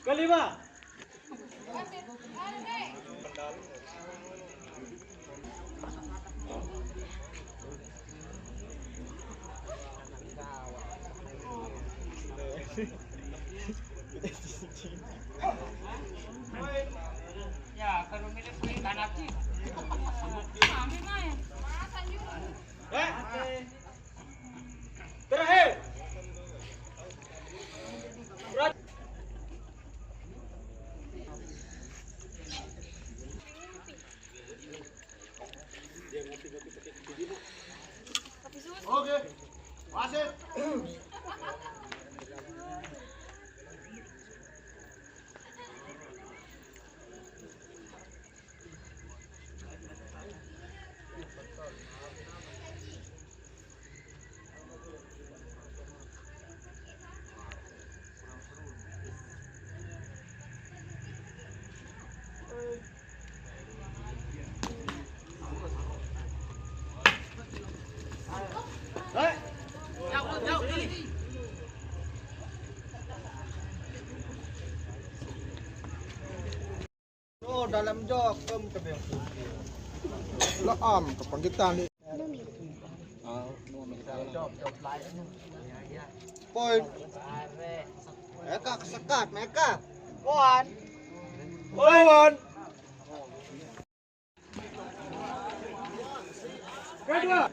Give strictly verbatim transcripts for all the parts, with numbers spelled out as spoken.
Kelima. Ya, kalau milih kulit anak sih. Kami main. Eh? Terakhir. Oke. Wasit. Oh, dalam jok, kem ke beng putih. Lah, am, kepanggitan ni. Poi. Mereka kesekat, mereka. Wan. Wan. Kedua.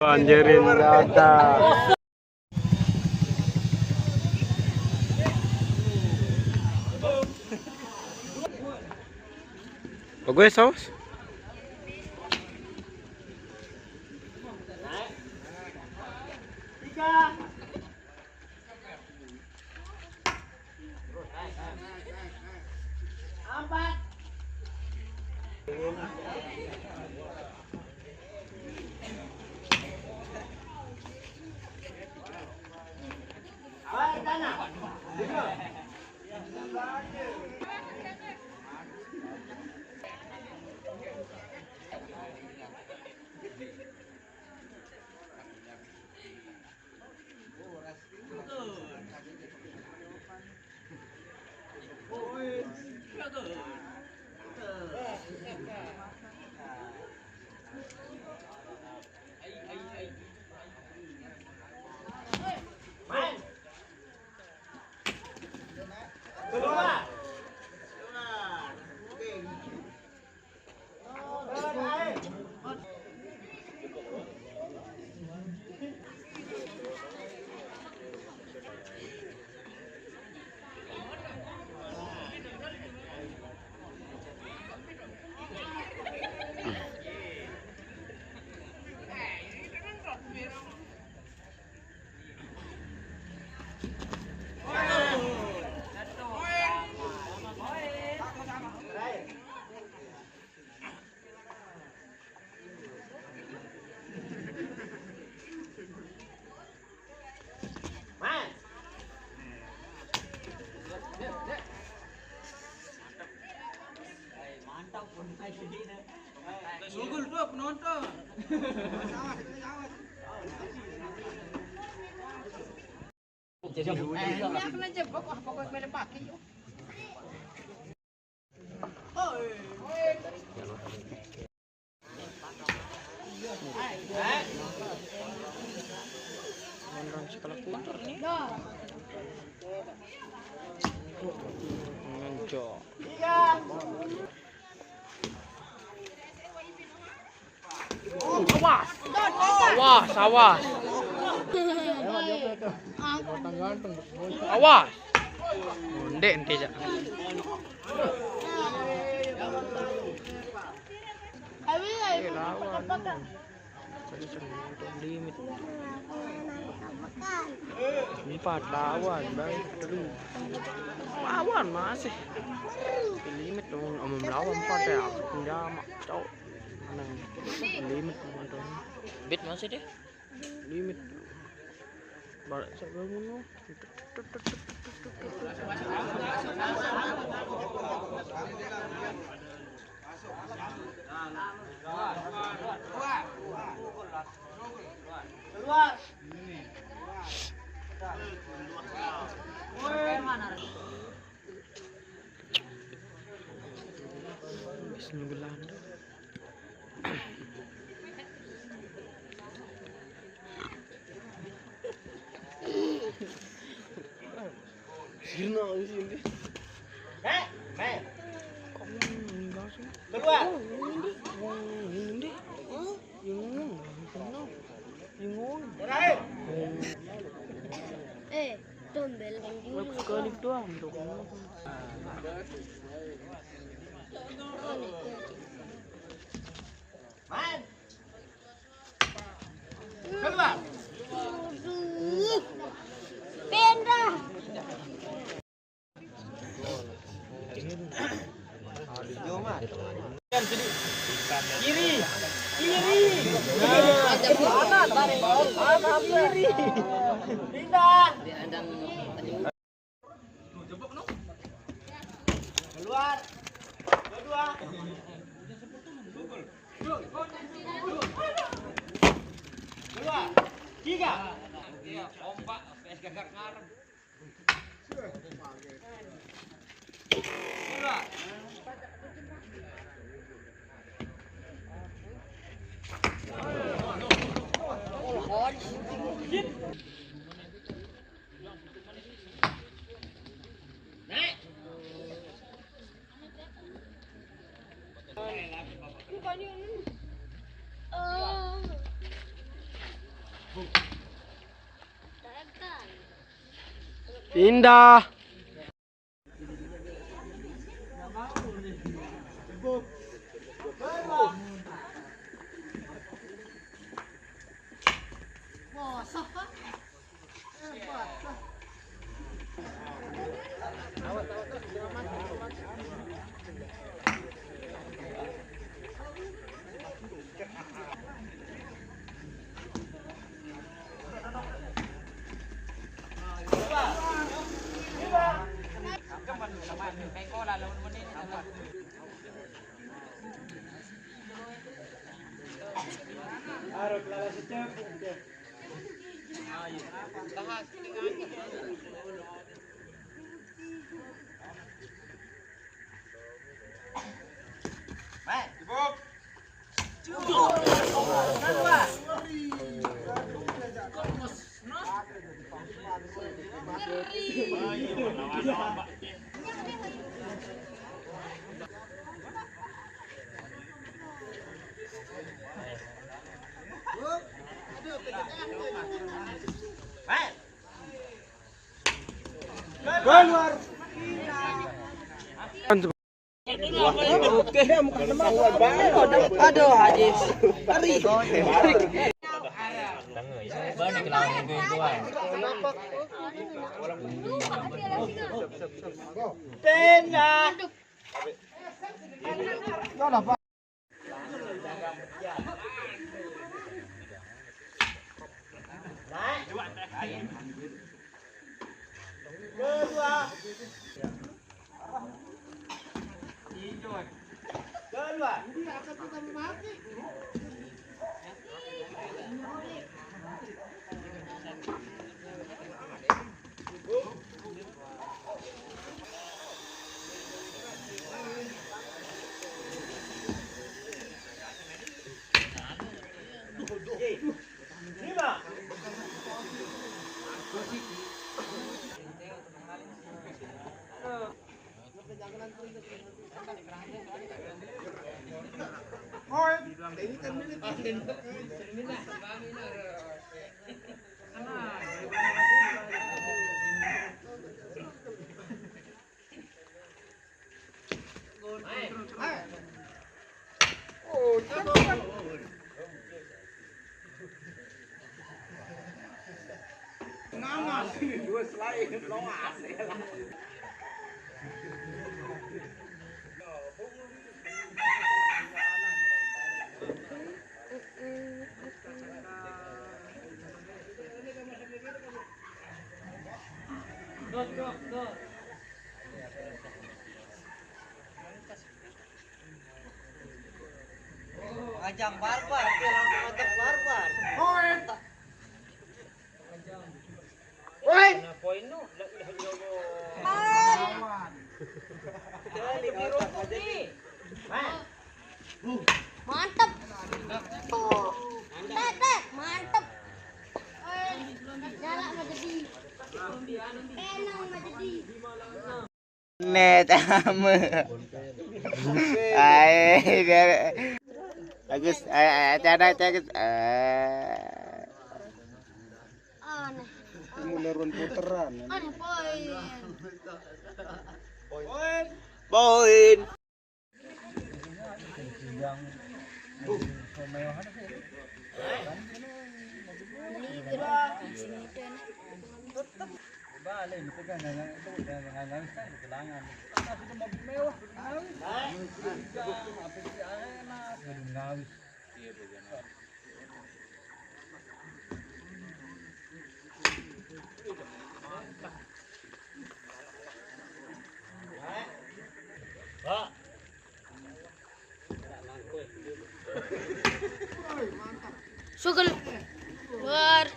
Anjirin data. Bagus, saus. Sugul tuh penonton. Nonton sekolah kultur nih. Nonton. Awas. Awas, awas. Awas. Ndek ente, Cak. Lawan. Limit. Empat lawan, baik, terus. Lawan masih. Limit dong, om lawan empat ya. Pindah, Mak. Cok. Menang. Limit, teman-teman. Bit masih deh. Limit. Balik saya bangun, loh. Keluar. Bismillah. Sirna di sini. Keluar. Terakhir. Eh, tombel. Sekali doang, dong. Main. Keluar. Pindah. Kiri. Kiri. Pindah. Keluar. Dua-dua. Keluar. Tiga. Kompak, P S K gak ngarep. Keluar. Pindah. Keluar. Oke. Aduh, Haji. Ngeri. Tenda. Kedua. Ajang barbar, dia langsung ajang barbar. Oh, eta. Woi. Nah, poin nu, la ilaha illallah. Kita lagi rokok nih. Mantep. Tuh. Tet, tet, mantep. Nyala mah jadi. Enak mah jadi. Net ame. Ai, biar Agus, ai, ai, ada, ada, Agus. Eh. Aneh. Mulai run puteran. Aneh, poin. Poin. Balik, itu kan nggak, nggak, itu udah nggak, nggak bisa dibilangan. Kita sudah mobil mewah, nggak bisa. Apa sih, enak, nggak bisa. Sugel. Luar.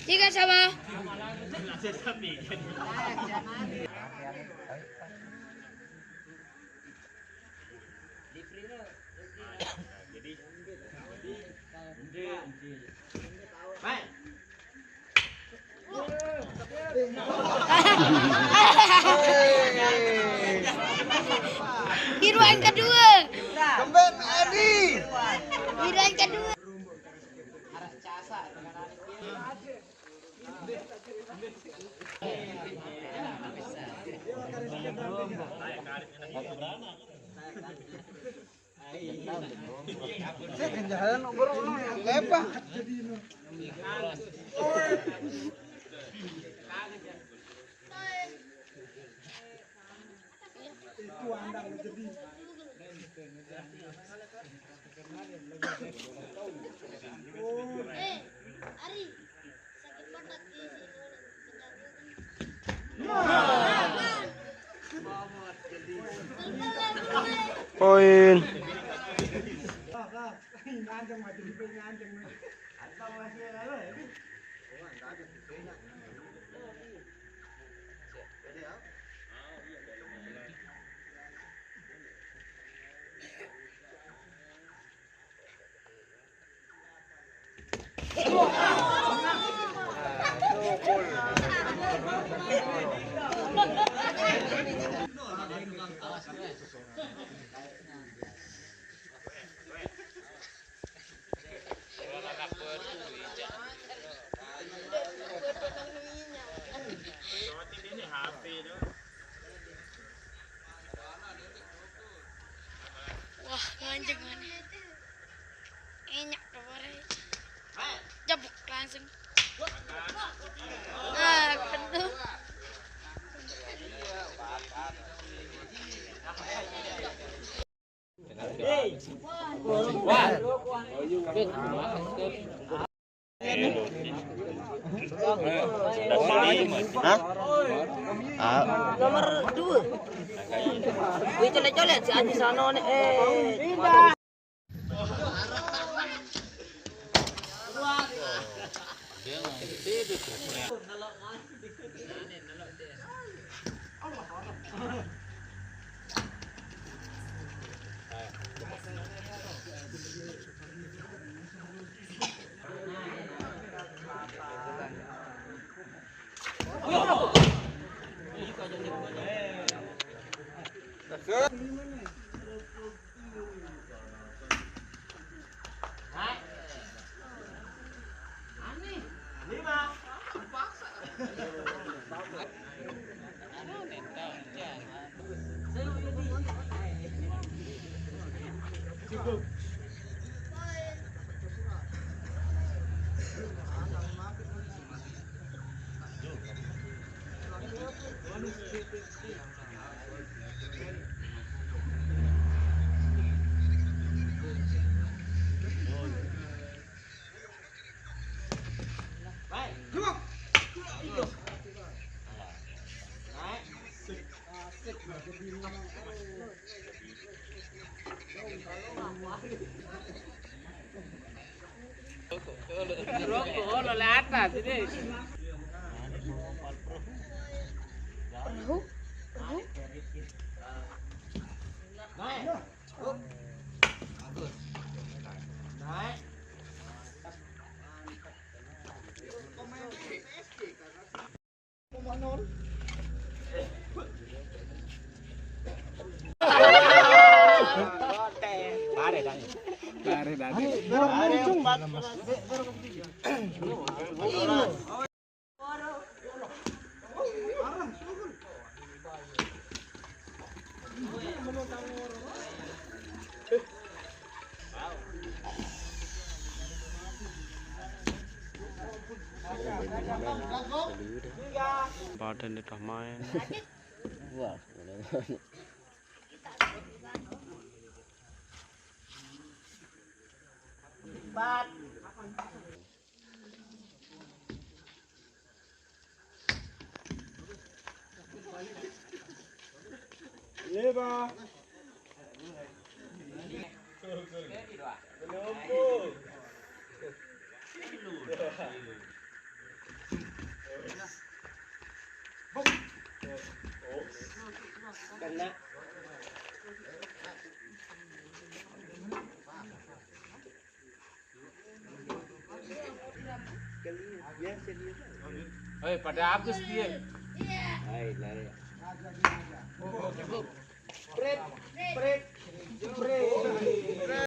Tiga sama. Biru yang kedua. Kemben Adi. Biru yang kedua. Saya kenjalan ngobrol, lepas. Itu andang jadi. Poin. Wah, nganjeng mana? Enyak tuh, Bore. Jabuk langsung. Ah, penuh. Hah? Ah. Nomor dua. Wih, colet-colet si Aji Sanone, eh. Rokok, lo lata sini. Perahu, perahu. Naik. Naik. Badan di tah main. Wah. Empat. Iya, Pak. Kena. Hei, pada habis dia. Hai, lari.